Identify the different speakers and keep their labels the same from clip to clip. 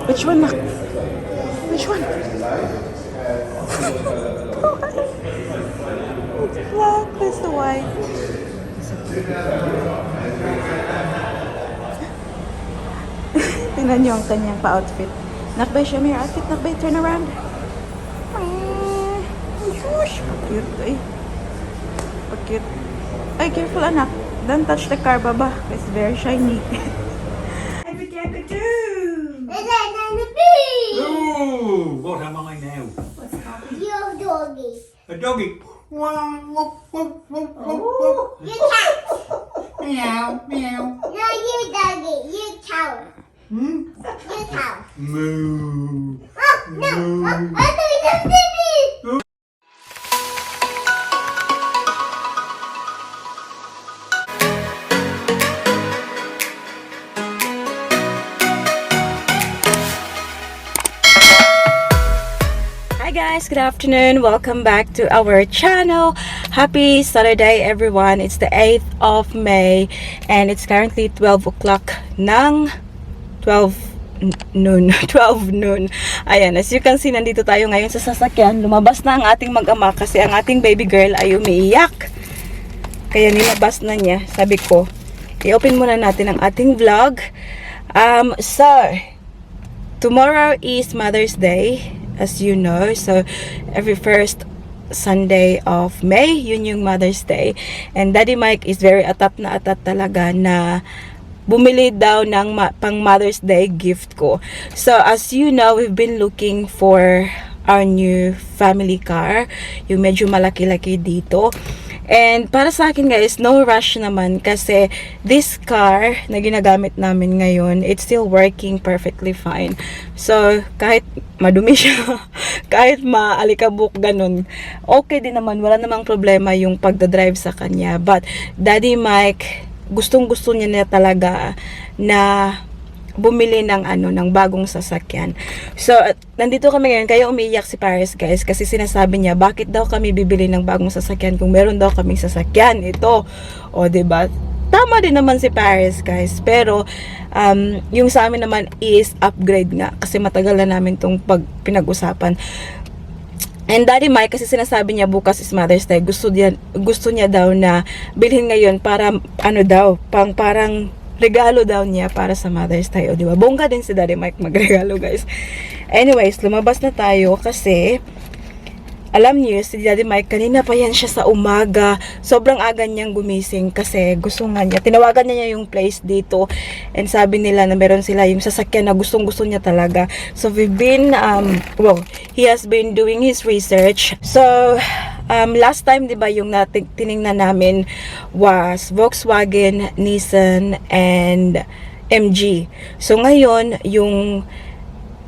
Speaker 1: Which one, nak? Which one? It's black. Where's the white? Tingnan niyo ang kanyang pa-outfit. Nakbay siya may outfit. Nakbay, turn around. Shush! Cute eh. Cute. Ay, careful anak. Don't touch the car, baba. It's very shiny.
Speaker 2: Oh, what am I now?
Speaker 3: You're a doggy.
Speaker 2: A doggy.
Speaker 3: Oh, you cow.
Speaker 2: Meow, meow.
Speaker 3: No, you doggy. You cow.
Speaker 2: Hmm?
Speaker 3: You cow.
Speaker 2: Moo.
Speaker 3: Oh, no. Oh, I thought you said baby.
Speaker 1: Hi guys, good afternoon. Welcome back to our channel. Happy Saturday everyone. It's the 8th of May and it's currently 12 o'clock ng 12 noon. 12 noon. Ayan, as you can see, nandito tayo ngayon sa sasakyan. Lumabas na ang ating mag-ama kasi ang ating baby girl ay umiiyak. Kaya nilabas na niya. Sabi ko, i-open muna natin ang ating vlog. So, tomorrow is Mother's Day, as you know. So, every first Sunday of May, yun yung Mother's Day. And Daddy Mike is very atat na atat talaga na bumili daw ng pang Mother's Day gift ko. So, as you know, we've been looking for our new family car. Yung medyo malaki-laki dito. And para sa akin guys, no rush naman kasi this car na ginagamit namin ngayon, it's still working perfectly fine. So, kahit madumi siya, kahit maalikabok ganun, okay din naman, wala namang problema yung pagdadrive sa kanya. But, Daddy Mike, gustong-gusto niya talaga na bumili ng ng bagong sasakyan. So, nandito kami ngayon, kaya umiiyak si Paris guys kasi sinasabi niya, bakit daw kami bibili ng bagong sasakyan kung meron daw kaming sasakyan ito. O, diba? Tama din naman si Paris guys, pero yung sa amin naman is upgrade nga kasi matagal na namin itong pinag-usapan. And Daddy Mike, kasi sinasabi niya bukas is Mother's Day, gusto niya daw na bilhin ngayon para parang regalo daw niya para sa Mother's Day. O, diba? Bongga din si Daddy Mike magregalo, guys. Anyways, lumabas na tayo kasi alam niyo, si Daddy Mike, kanina pa yan siya sa umaga. Sobrang aga niyang gumising kasi gusto nga niya. Tinawagan niya yung place dito and sabi nila na meron sila yung sasakyan na gustong-gusto niya talaga. So, we've been, he has been doing his research. So, last time, di ba, yung tiningnan namin was Volkswagen, Nissan, and MG. So, ngayon, yung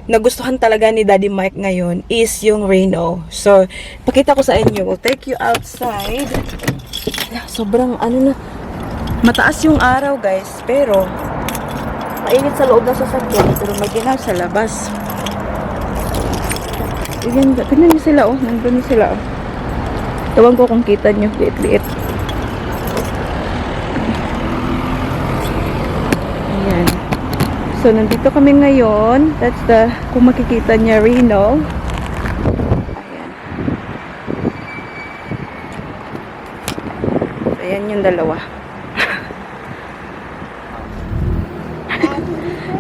Speaker 1: nagustuhan talaga ni Daddy Mike ngayon is yung Reno. So, pakita ko sa inyo. We'll take you outside. Sobrang mataas yung araw guys. Pero, mainit sa loob ng sasakyan. Pero may ginaw sa labas. Tignan nyo sila oh. Nandun sila oh. Ewan ko kung kita nyo. Liit-liit. Ayan. So, nandito kami ngayon. That's kung makikita niya, Reno. Ayan. So, ayan yung dalawa.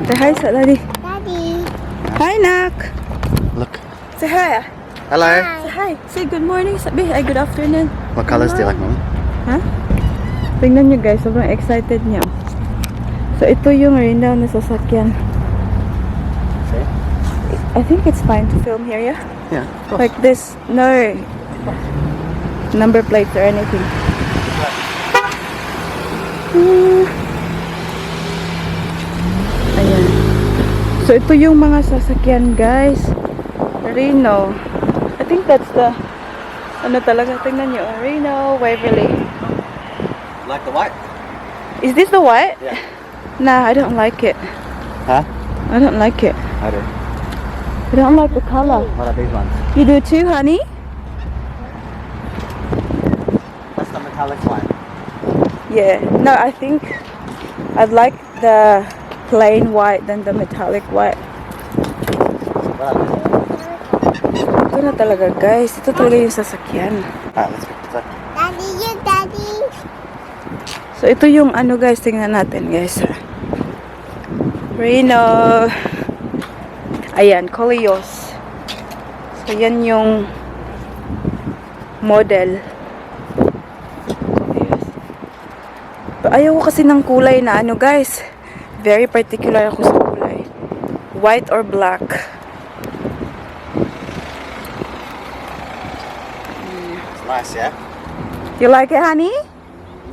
Speaker 1: Say hi sa Daddy.
Speaker 3: Daddy.
Speaker 1: Hi, Nak.
Speaker 4: Look.
Speaker 1: Say hi.
Speaker 4: Hello.
Speaker 1: Say hi. Say good morning. Sabi, ay, good afternoon.
Speaker 4: What colors do you like, Mom?
Speaker 1: Ha? Tingnan nyo guys. Sobrang excited niya. So, ito yung Reno na sasakyan.
Speaker 4: See?
Speaker 1: I think it's fine to film here, yeah?
Speaker 4: Yeah, of course.
Speaker 1: Like this, no number plates or anything. Ayan. So, ito yung mga sasakyan, guys. Reno. I think that's the, talaga, tingnan nyo. Reno, Waverly.
Speaker 4: Like the white?
Speaker 1: Is this the white?
Speaker 4: Yeah.
Speaker 1: Nah, I don't like it.
Speaker 4: Huh?
Speaker 1: I don't like it.
Speaker 4: I do.
Speaker 1: I don't like the color.
Speaker 4: What are these ones?
Speaker 1: You do too, honey?
Speaker 4: That's the metallic one.
Speaker 1: Yeah. No, I think I'd like the plain white than the metallic white. Ito na talaga guys. Ito talaga yung sasakyan.
Speaker 4: Alright, let's pick this up.
Speaker 3: Daddy, you daddy.
Speaker 1: So ito yung ano guys. Tingnan natin guys. Reno. Ayan. Koleos. So yan yung model. Ayaw ko kasi ng kulay na ano guys. Very particular ako sa kulay. White or black.
Speaker 4: It's nice, yeah?
Speaker 1: You like it, honey?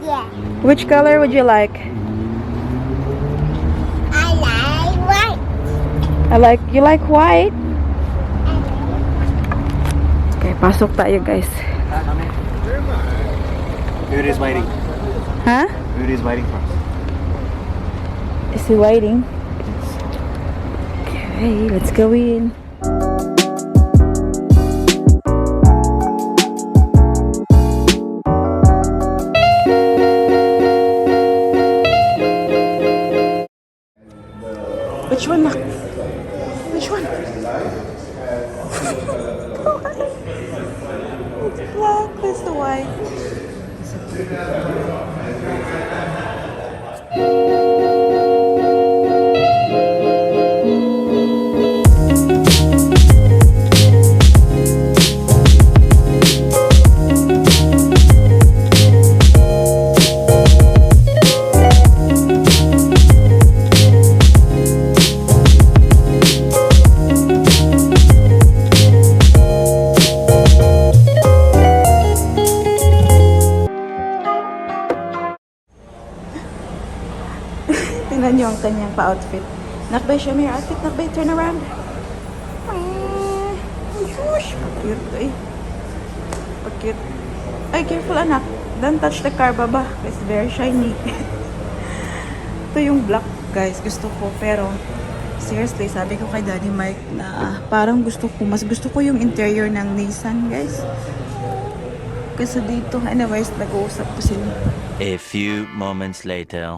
Speaker 3: Yeah.
Speaker 1: Which color would you like?
Speaker 3: I like white.
Speaker 1: You like white? Okay, pasok tayo guys.
Speaker 4: Food is waiting.
Speaker 1: Huh?
Speaker 4: Food is waiting for us.
Speaker 1: Is he waiting? Okay, let's go in. Which one? Which one? It's black. Where's the white? Tingnan niyo ang kanyang pa-outfit. Nakbay siya, may outfit. Nakbay, turn around. Shush! Cute to eh. Cute. Ay, careful anak. Don't touch the car, baba. It's very shiny. Ito yung black, guys. Gusto ko, pero seriously, sabi ko kay Daddy Mike na parang mas gusto ko yung interior ng Nissan, guys. Kasi dito, anyways, nag-uusap ko sila.
Speaker 5: A few moments later.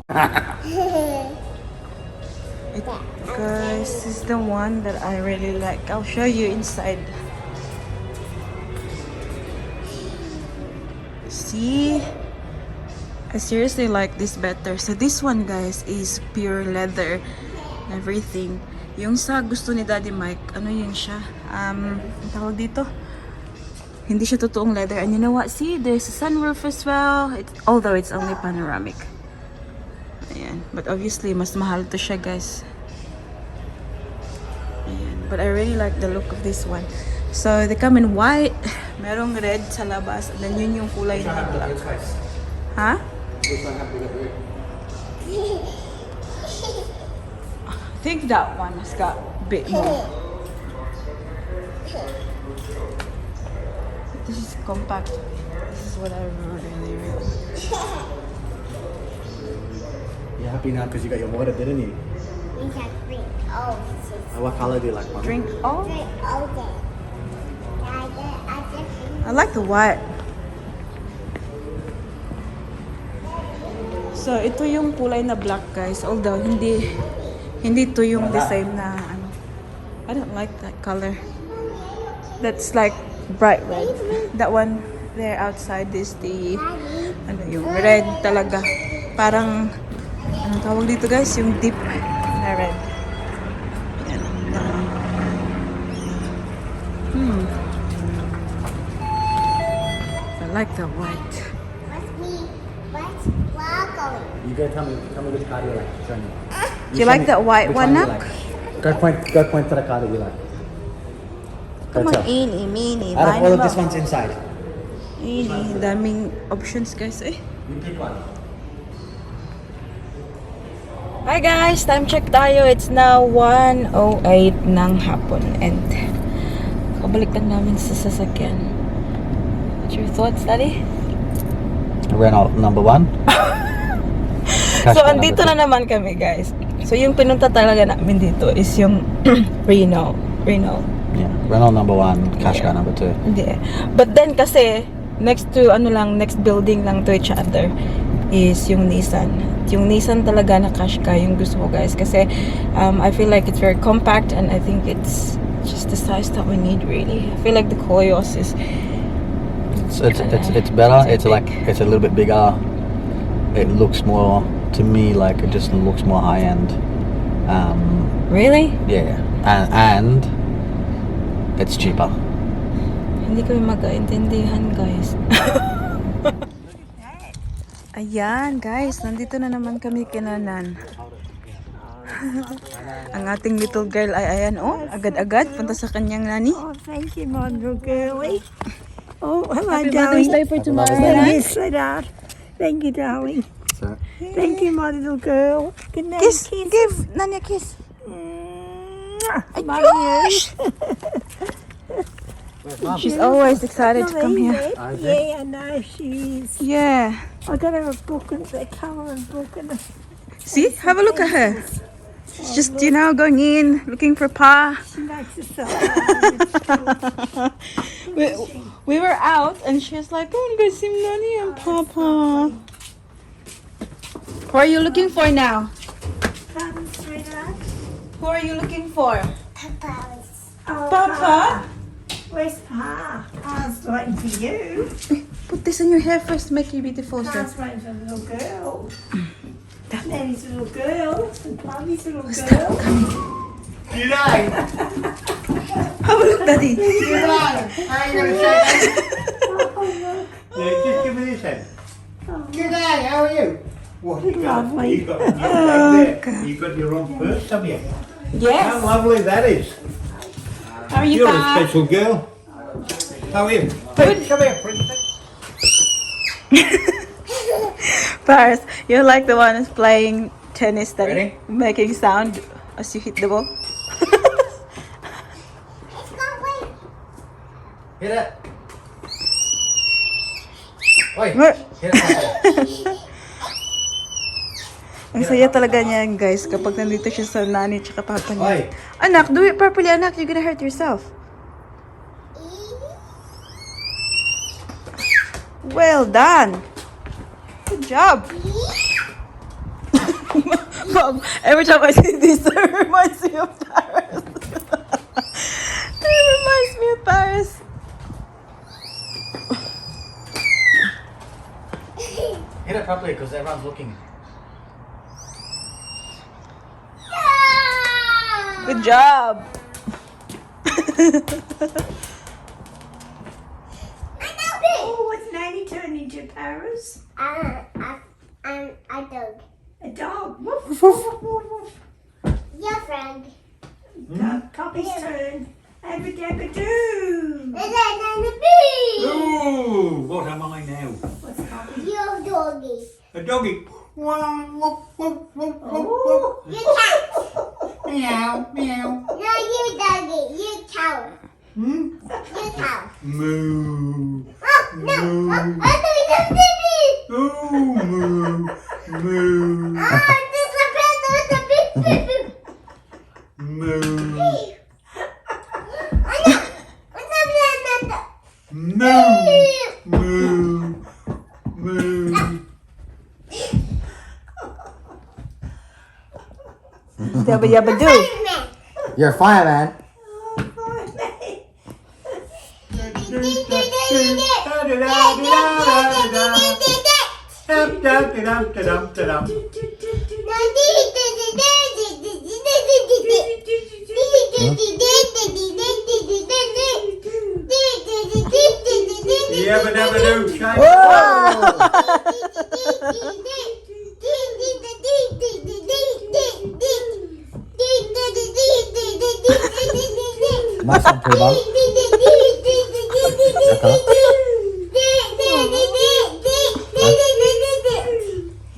Speaker 1: Guys, this is the one that I really like. I'll show you inside. See? I seriously like this better. So this one, guys, is pure leather. Everything. Yung sa gusto ni Daddy Mike, ano yun siya? Ang tawag dito? Hindi siya totoong leather. And you know what? See, there's a sunroof as well. Although it's only panoramic. Ayan. But obviously, mas mahal to siya, guys. Ayan. But I really like the look of this one. So, they come in white. Merong red sa labas. And then yun yung kulay na black. Ha? I think that one has got a bit more. This is compact. This is what I really.
Speaker 4: You're happy now because you got your water, didn't you?
Speaker 3: We can drink all.
Speaker 4: What color do you like, Mom?
Speaker 1: Drink all.
Speaker 3: Drink all day.
Speaker 1: I like the white. So, ito yung kulay na black, guys. Although, hindi ito yung design na, ano. I don't like that color. That's like bright red. That one there outside is the, ano, yung red talaga. Parang, anong tawag dito, guys? Yung deep na red. Yan. I like the white.
Speaker 3: What's going?
Speaker 4: You go tell me which car you like. Show me.
Speaker 1: Do you like that white
Speaker 4: which
Speaker 1: one,
Speaker 4: you
Speaker 1: Nak?
Speaker 4: like. Go point to the car that you like.
Speaker 1: Come
Speaker 4: Go
Speaker 1: on,
Speaker 4: tell.
Speaker 1: ini, mini,
Speaker 4: Out of all of this
Speaker 1: one.
Speaker 4: one's inside.
Speaker 1: Ini, daming options, guys, eh.
Speaker 4: You pick one.
Speaker 1: Hi guys, time check tayo. It's now 1:08 ng hapon and kabalik lang namin sa sasakyan. What's your thoughts, Daddy?
Speaker 4: Renault number 1.
Speaker 1: So, andito na naman kami, guys. So, yung pinunta talaga namin dito is yung Reno.
Speaker 4: Yeah, Renault number 1, Qashqai number 2.
Speaker 1: Hindi. But then kasi next building lang to each other is yung Nissan. Yung Nissan talaga na Qashqai yung gusto ko, guys, kasi I feel like it's very compact and I think it's just the size that we need, really. I feel like the Koyos is...
Speaker 4: It's better. It's like it's a little bit bigger. It looks more to me like it just looks more high end.
Speaker 1: Really?
Speaker 4: Yeah, and it's cheaper.
Speaker 1: Hindi kami magkaintindihan, guys. Ayan, guys. Nandito na naman kami kinanan. Ang ating little girl ay ayan, oh. Agad-agad. Punta sa kanyang nani.
Speaker 6: Oh, thank you, my little girlie. Oh, hello,
Speaker 1: Happy
Speaker 6: darling.
Speaker 1: Mother's Day for tomorrow.
Speaker 6: Thank you, sweetheart. Thank you, darling.
Speaker 4: So,
Speaker 6: Thank you, my little girl. Good night.
Speaker 1: Kiss. Give Nani a kiss.
Speaker 6: Love you.
Speaker 1: She's always excited to come here.
Speaker 6: Yeah, I know she is.
Speaker 1: Yeah.
Speaker 6: I got her a book and a colour and book and a,
Speaker 1: See? Have a look at her. She's just, you know, going in, looking for Pa.
Speaker 6: she makes herself.
Speaker 1: We were out and she was like, oh, I'm going to see Nani and Papa. Who are you looking for now?
Speaker 6: Pardon, sweetheart.
Speaker 1: Who are you looking for?
Speaker 3: Papa's.
Speaker 6: Oh,
Speaker 1: Papa?
Speaker 6: Where's Pa? Pa's waiting for you.
Speaker 1: Put this in your hair first to make you beautiful, sir.
Speaker 6: Pa's waiting for the little girl. Nanny's little girl and Plummy's little girl.
Speaker 2: G'day.
Speaker 1: Have a look, Daddy.
Speaker 2: G'day. How you going to say that? Yeah, just give me this hand. G'day, how are you? What you got?
Speaker 6: Lovely.
Speaker 2: You got your bag there. You got your own purse, haven't you? How
Speaker 1: Yes.
Speaker 2: lovely that is.
Speaker 1: How are you,
Speaker 2: You're a
Speaker 1: Pa?
Speaker 2: special girl. How are you? Hey, come here, princess.
Speaker 1: Paris, you're like the one who's playing tennis, Daddy.
Speaker 2: Ready?
Speaker 1: Making sound as you hit the ball.
Speaker 3: It's not wait.
Speaker 4: hit it. Oi,
Speaker 1: Mer-
Speaker 4: hit it.
Speaker 1: Ang saya talaga niyan, guys, kapag nandito siya sa nani tsaka papa niya.
Speaker 4: Oi.
Speaker 1: Anak, do it properly, anak. You're gonna hurt yourself. Well done. Good job. Mom, every time I see this, it reminds me of Paris. It reminds me of Paris.
Speaker 4: Hit it properly because everyone's looking.
Speaker 1: Good job.
Speaker 6: Oh, what's Nanny turned into, Paris?
Speaker 3: A dog.
Speaker 6: A dog. Woof, woof, woof, woof.
Speaker 3: Your friend.
Speaker 6: Dog, Poppy's turn. Abba-dabba-doo.
Speaker 2: Ooh, what am I now?
Speaker 6: What's Poppy?
Speaker 3: Your doggy.
Speaker 2: A doggy. Wow, woof, woof, woof, woof,
Speaker 6: Oh.
Speaker 2: woof.
Speaker 3: You cat.
Speaker 2: Meow, meow.
Speaker 3: No, you doggy. You cow.
Speaker 2: Hmm?
Speaker 3: You cow.
Speaker 2: Moo.
Speaker 3: Oh, no. Oh, I thought you just did it.
Speaker 2: Ooh, moo. Moo.
Speaker 3: Oh, this is a pet with a big beep.
Speaker 2: Moo.
Speaker 3: Oh, no. What's up, Nana?
Speaker 2: Moo. Moo. Moo.
Speaker 1: Yabba yabba do.
Speaker 3: Fireman.
Speaker 4: You're a fireman.
Speaker 2: Yabba dabba doo. Shake.
Speaker 4: Nice one, Pooh.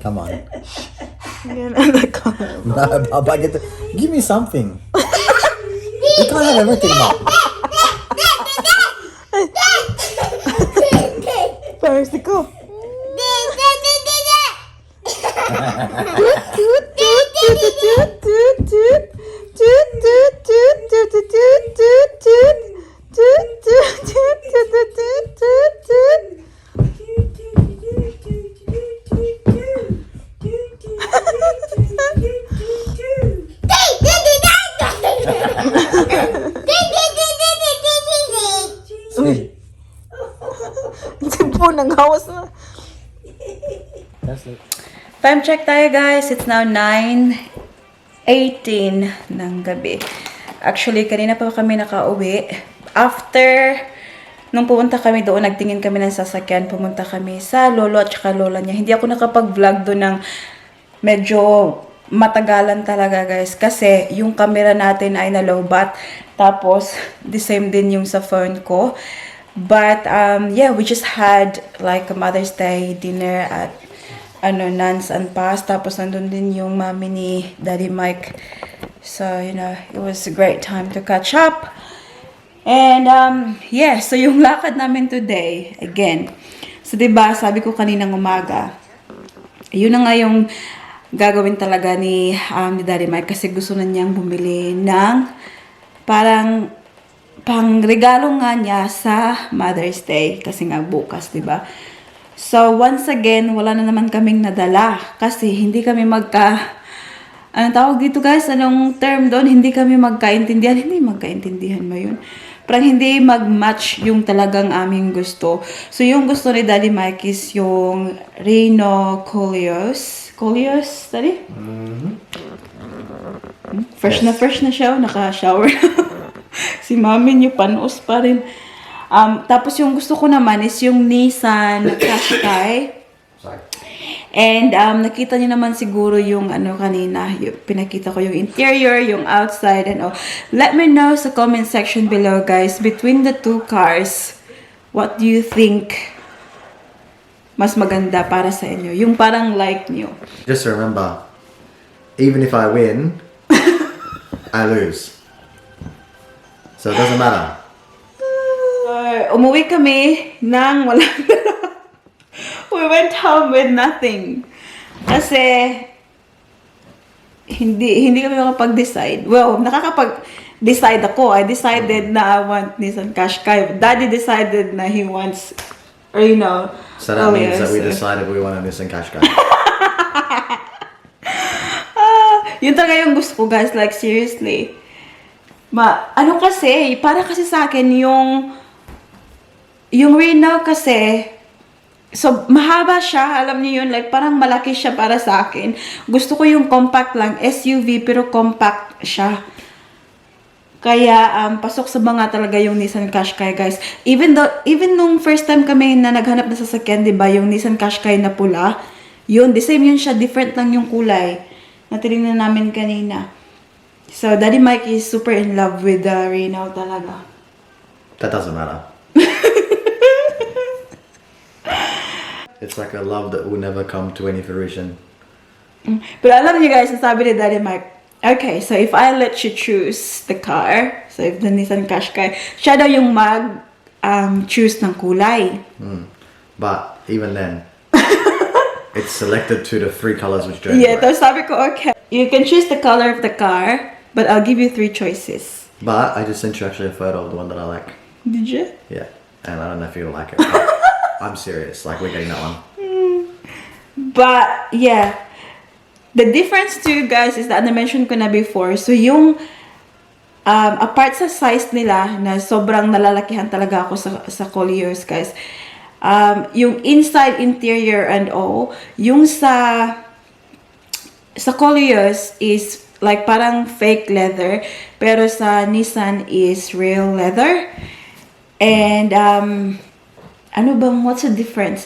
Speaker 4: Come on. No, Baba, give me something. You can't have everything, Mom.
Speaker 1: Paris, go. Nanghawas na.
Speaker 4: That's it.
Speaker 1: Time check tayo guys. It's now 9:18 ng gabi. Actually, kanina pa kami nakauwi. After, nung pumunta kami doon, nagtingin kami ng sasakyan. Pumunta kami sa lolo at saka lola niya. Hindi ako nakapag-vlog doon ng medyo matagalan talaga guys. Kasi yung camera natin ay na-lowbat. Tapos, the same din yung sa phone ko. But, yeah, we just had like a Mother's Day dinner at Nans and Pas. Tapos nandun din yung mami ni Daddy Mike. So, you know, it was a great time to catch up. And, yeah, so yung lakad namin today, again. So, diba, sabi ko kaninang umaga, yun na nga yung gagawin talaga ni Daddy Mike kasi gusto na niyang bumili ng parang pang regalo nga niya sa Mother's Day kasi nga bukas, diba? So, once again, wala na naman kaming nadala kasi hindi kami anong tawag dito guys? Anong term doon? Hindi kami magkaintindihan. Hindi magkaintindihan ba yun? Parang hindi mag-match yung talagang aming gusto. So, yung gusto ni Daddy Mike is yung Reno Coleos. Coleos, Daddy? Fresh na siya. Naka-shower. Si mami niyo panos pa rin. Tapos yung gusto ko naman is yung Nissan Qashqai.
Speaker 4: Sorry.
Speaker 1: And nakita niyo naman siguro yung kanina, pinakita ko yung interior, yung outside and all. Let me know sa comment section below guys, between the two cars, what do you think mas maganda para sa inyo? Yung parang like niyo.
Speaker 7: Just remember, even if I win, I lose. So it doesn't matter.
Speaker 1: Umuwi kami nang walang we went home with nothing. Kasi hindi kami makapag-decide. Well, nakakapag-decide ako. I decided na I want Nissan Qashqai. Daddy decided na he wants, or you know.
Speaker 7: So that means that we decided we want a Nissan Qashqai.
Speaker 1: Yun talaga yung gusto ko guys. Like seriously. Kasi, para kasi sa akin yung Reno kasi, so, mahaba siya, alam niyo yun, like, parang malaki siya para sa akin. Gusto ko yung compact lang, SUV, pero compact siya. Kaya, pasok sa mga talaga yung Nissan Qashqai, guys. Even nung first time kami na naghanap na sasakyan, diba, yung Nissan Qashqai na pula, yun, the same yun siya, different lang yung kulay na tinignan namin kanina. So, Daddy Mike is super in love with the Reno talaga.
Speaker 7: That doesn't matter. It's like a love that will never come to any fruition.
Speaker 1: Pero alam niyo guys, sabi ni Daddy Mike, okay, so if I let you choose the car, so if the Nissan Qashqai, siya daw yung choose ng kulay.
Speaker 7: But even then, it's selected to the 3 colors which Jovey
Speaker 1: Yeah,
Speaker 7: likes.
Speaker 1: tapos sabi ko, okay, you can choose the color of the car, but I'll give you 3 choices.
Speaker 7: But I just sent you actually a photo of the one that I like.
Speaker 1: Did you?
Speaker 7: Yeah, and I don't know if you'll like it. But I'm serious, like we're getting that one.
Speaker 1: But, yeah. The difference too, guys, is that na-mention ko na before. So, yung, apart sa size nila, na sobrang nalalakihan talaga ako sa Coleos, guys. Yung inside, interior, and all, yung sa Coleos is like parang fake leather. Pero sa Nissan is real leather. And, what's the difference?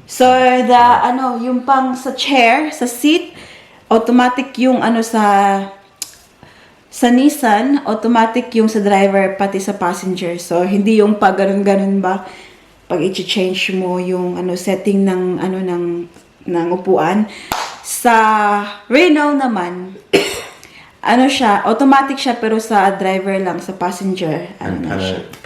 Speaker 1: So, yung pang sa chair, sa seat, automatic yung sa Nissan, automatic yung sa driver, pati sa passenger. So, hindi yung pag ganun-ganun ba, pag i-change mo yung setting ng upuan. Sa Reno naman, siya, automatic siya, pero sa driver lang, sa passenger,
Speaker 7: And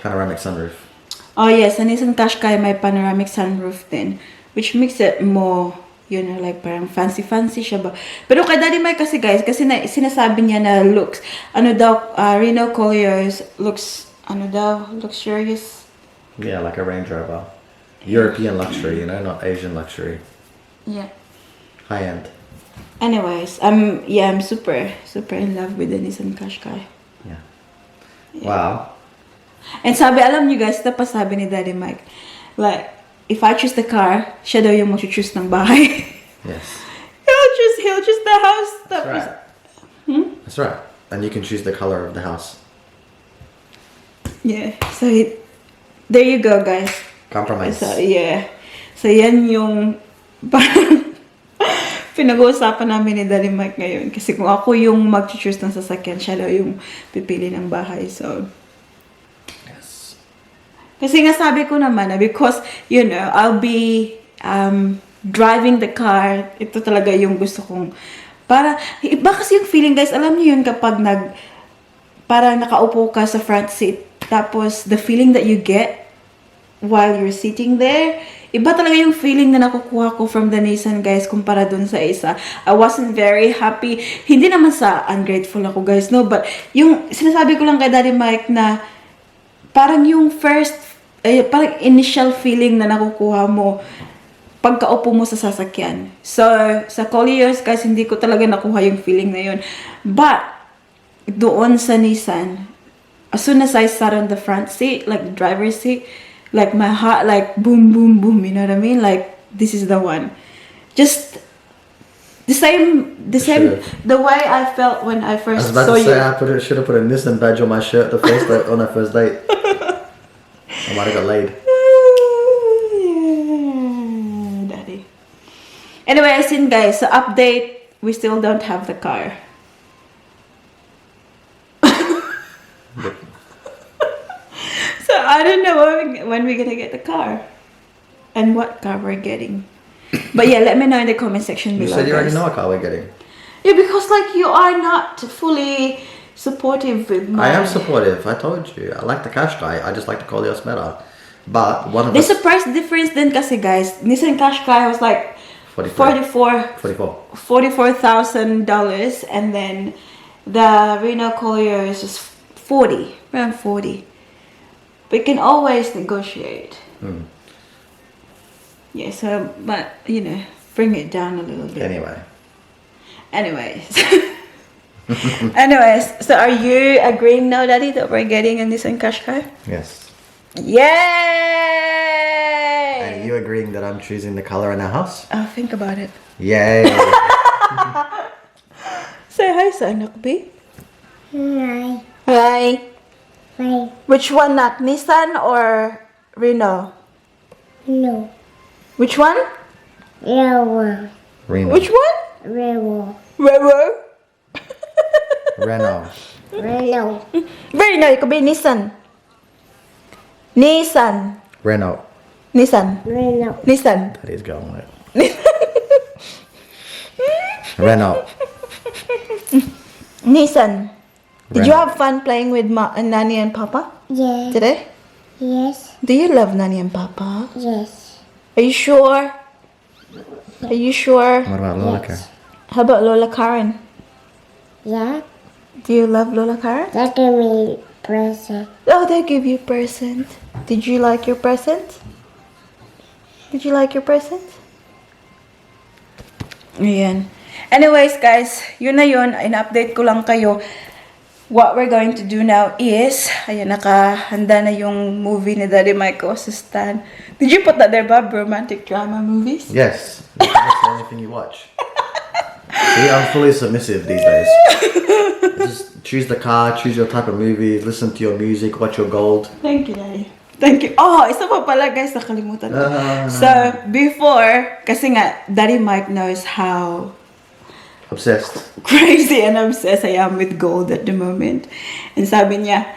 Speaker 7: panoramic sunroof.
Speaker 1: Oh yes, sa Nissan Qashqai may panoramic sunroof din, which makes it more, like parang fancy siya ba. Pero kay Daddy Mike kasi guys, kasi sinasabi niya na looks, Reno Coleos looks, luxurious.
Speaker 7: Yeah, like a Range Rover. European luxury, not Asian luxury.
Speaker 1: Yeah.
Speaker 7: High end.
Speaker 1: Anyways, I'm super in love with the Nissan Qashqai.
Speaker 7: Yeah. Wow.
Speaker 1: And alam niyo guys, tapos sabi ni Daddy Mike, like, if I choose the car, siya daw yung mag-choose ng bahay.
Speaker 7: Yes.
Speaker 1: He'll choose the house.
Speaker 7: That's right. That's right. And you can choose the color of the house.
Speaker 1: Yeah. So, there you go, guys.
Speaker 7: Compromise.
Speaker 1: So, yeah. So, yan yung pinag-uusapan namin ni Daddy Mike ngayon. Kasi kung ako yung mag-choose ng sasakyan, siya daw yung pipili ng bahay. So,
Speaker 7: Yes.
Speaker 1: kasi nga sabi ko naman, because, you know, I'll be driving the car. Ito talaga yung gusto kong, para, iba kasi yung feeling, guys. Alam niyo yun kapag para nakaupo ka sa front seat. Tapos, the feeling that you get while you're sitting there, iba talaga yung feeling na nakukuha ko from the Nissan, guys, kumpara dun sa isa. I wasn't very happy. Hindi naman sa ungrateful ako, guys, no? But, yung sinasabi ko lang kay Daddy Mike na parang yung parang initial feeling na nakukuha mo pagkaupo mo sa sasakyan. So, sa Colliers, guys, hindi ko talaga nakuha yung feeling na yun. But, doon sa Nissan, as soon as I sat on the front seat, like the driver's seat, like my heart, like boom, boom, boom, you know what I mean? Like, this is the one. Just the same, the way I felt when I
Speaker 7: I
Speaker 1: first
Speaker 7: was about
Speaker 1: saw
Speaker 7: to say
Speaker 1: you.
Speaker 7: I should have put a Nissan badge on my shirt the first day, on our first date. I might have got laid.
Speaker 1: Yeah, Daddy. Anyway, I seen, guys, so update, we still don't have the car. So I don't know when we're gonna get the car and what car we're getting. But yeah, let me know in the comment section
Speaker 7: You
Speaker 1: below.
Speaker 7: said you already
Speaker 1: guys.
Speaker 7: know what car we're getting.
Speaker 1: Yeah, because like you are not fully supportive with my.
Speaker 7: I am supportive. I told you. I like the cash guy. I just like the Colliers better. But one of
Speaker 1: There's
Speaker 7: us.
Speaker 1: a price difference then kasi, guys. Nissan Qashqai was like
Speaker 7: 44.
Speaker 1: $44,000, and then the Renault Collier is just 40, around 40. We can always negotiate. Yeah, so, but, you know, bring it down a little bit. Anyways. Anyways, so are you agreeing now, Daddy, that we're getting a Nissan Qashqai?
Speaker 7: Yes.
Speaker 1: Yay!
Speaker 7: And you agreeing that I'm choosing the color in our house?
Speaker 1: Oh, think about it.
Speaker 7: Yay.
Speaker 1: Say hi sa anak, B.
Speaker 3: Hi.
Speaker 1: Hi.
Speaker 3: Hi.
Speaker 1: Which one, nak? Nissan or Renault?
Speaker 3: No.
Speaker 1: Which one?
Speaker 3: Renault.
Speaker 7: Reno.
Speaker 1: Which one?
Speaker 3: Renault.
Speaker 1: Renault.
Speaker 7: Renault.
Speaker 3: Renault.
Speaker 1: Renault, it could be Nissan. Nissan.
Speaker 7: Renault.
Speaker 1: Nissan.
Speaker 3: Renault.
Speaker 1: Nissan.
Speaker 7: That is going with it. Renault.
Speaker 1: Nissan. Did you
Speaker 7: Renault.
Speaker 1: have fun playing with Nani and Papa
Speaker 3: Yes.
Speaker 1: today?
Speaker 3: Yes.
Speaker 1: Do you love Nani and Papa?
Speaker 3: Yes.
Speaker 1: Are you sure? Are you sure?
Speaker 7: What about Lola?
Speaker 3: Yes.
Speaker 1: How about Lola Karen?
Speaker 3: Yeah.
Speaker 1: Do you love Lola Karen?
Speaker 3: That give me present.
Speaker 1: Oh, they give you a present. Did you like your present? Did you like your present? Ayan. Anyways, guys, yun na yun. In-update ko lang kayo. What we're going to do now is, ayan, nakahanda na yung movie ni Daddy Michael sa stand. Did you put that there, Bob? Romantic drama movies?
Speaker 7: Yes. That's the only thing you watch. See, I'm fully submissive these days. Just choose the car, choose your type of movies, listen to your music, watch your gold.
Speaker 1: Thank you, Daddy. Thank you. Oh, isa pa pala, guys, nakalimutan ko.
Speaker 7: Ah.
Speaker 1: So, before, kasi nga, Daddy Mike knows how
Speaker 7: Obsessed.
Speaker 1: crazy and obsessed I am with gold at the moment. And sabi niya,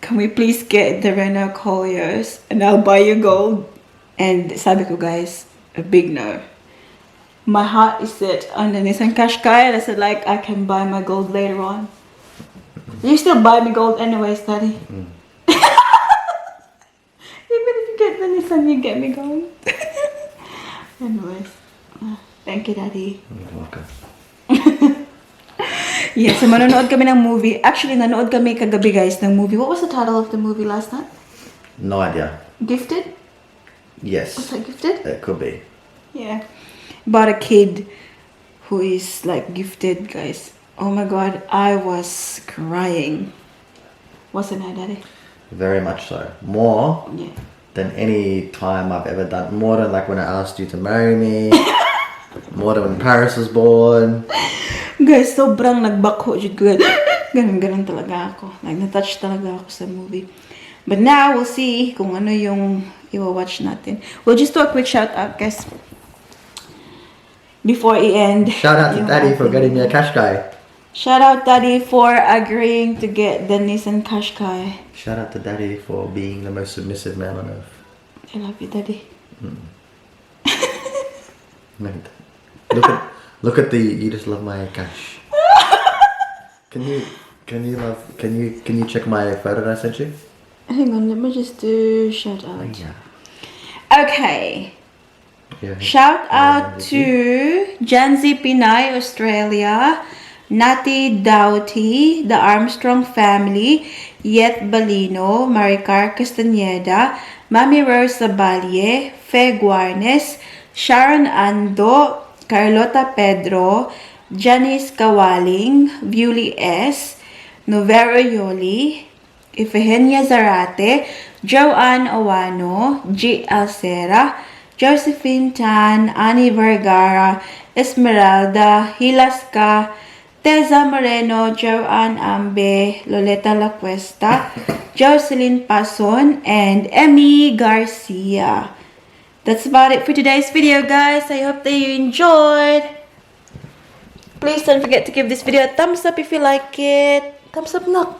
Speaker 1: can we please get the Renault Colliers and I'll buy you gold? And sabi ko, guys, a big no. My heart is set on the Nissan Qashqai, and I said, like, I can buy my gold later on. You still buy me gold anyways, Daddy. Even if you get the Nissan, you get me gold. Anyways, thank you, Daddy.
Speaker 7: You're welcome.
Speaker 1: Yeah, so manonood kami ng movie. Actually, nanood kami kagabi, guys, ng movie. What was the title of the movie last night?
Speaker 7: No idea.
Speaker 1: Gifted? Was
Speaker 7: Yes.
Speaker 1: that Gifted?
Speaker 7: It could be.
Speaker 1: Yeah. About a kid who is like gifted, guys. Oh my god, I was crying. Wasn't I, Daddy?
Speaker 7: Very much so. More
Speaker 1: Yeah.
Speaker 7: than any time I've ever done. More than like when I asked you to marry me. More than when Paris was born.
Speaker 1: Guys, sobrang nagbako jud good. Ganun talaga ako. Like, na-touch talaga ako sa movie. But now, we'll see kung ano yung i-watch natin. We'll just do a quick shout out, guys. Before I end.
Speaker 7: Shout out to
Speaker 1: yung
Speaker 7: Daddy for
Speaker 1: ating-
Speaker 7: getting me a Qashqai.
Speaker 1: Shout out Daddy for agreeing to get the Nissan Qashqai.
Speaker 7: Shout out to Daddy for being the most submissive man on earth.
Speaker 1: I love you, Daddy.
Speaker 7: Mate, look at the. You just love my cash. Can you check my photo that I sent you?
Speaker 1: Hang on, let me just do shout out.
Speaker 7: Yeah.
Speaker 1: Okay.
Speaker 7: Yeah.
Speaker 1: Shout out to Janzi Pinay, Australia, Nati Doughty, the Armstrong family, Yet Balino, Maricar Castaneda, Mami Rosa Balie, Fe Guarnes, Sharon Ando, Carlota Pedro, Janice Kawaling, Beauty S, Novero Yoli, Ifehenia Zarate, Joanne Owano, G. Alcera, Josephine Tan, Annie Vergara, Esmeralda, Hilasca, Teza Moreno, Joanne Ambe, Loleta La Cuesta, Jocelyn Pason, and Emmy Garcia. That's about it for today's video, guys. I hope that you enjoyed. Please don't forget to give this video a thumbs up if you like it. Thumbs up, no.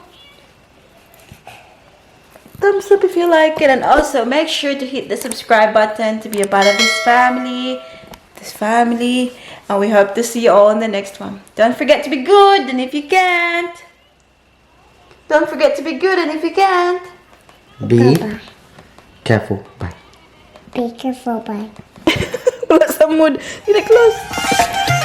Speaker 1: Thumbs up if you like it, and also make sure to hit the subscribe button to be a part of this family, and we hope to see you all in the next one. Don't forget to be good, and if you can't, don't forget to be good, and if you can't,
Speaker 7: Be careful. Bye.
Speaker 3: Be careful, bye.
Speaker 1: wala sa mood. Hindi close.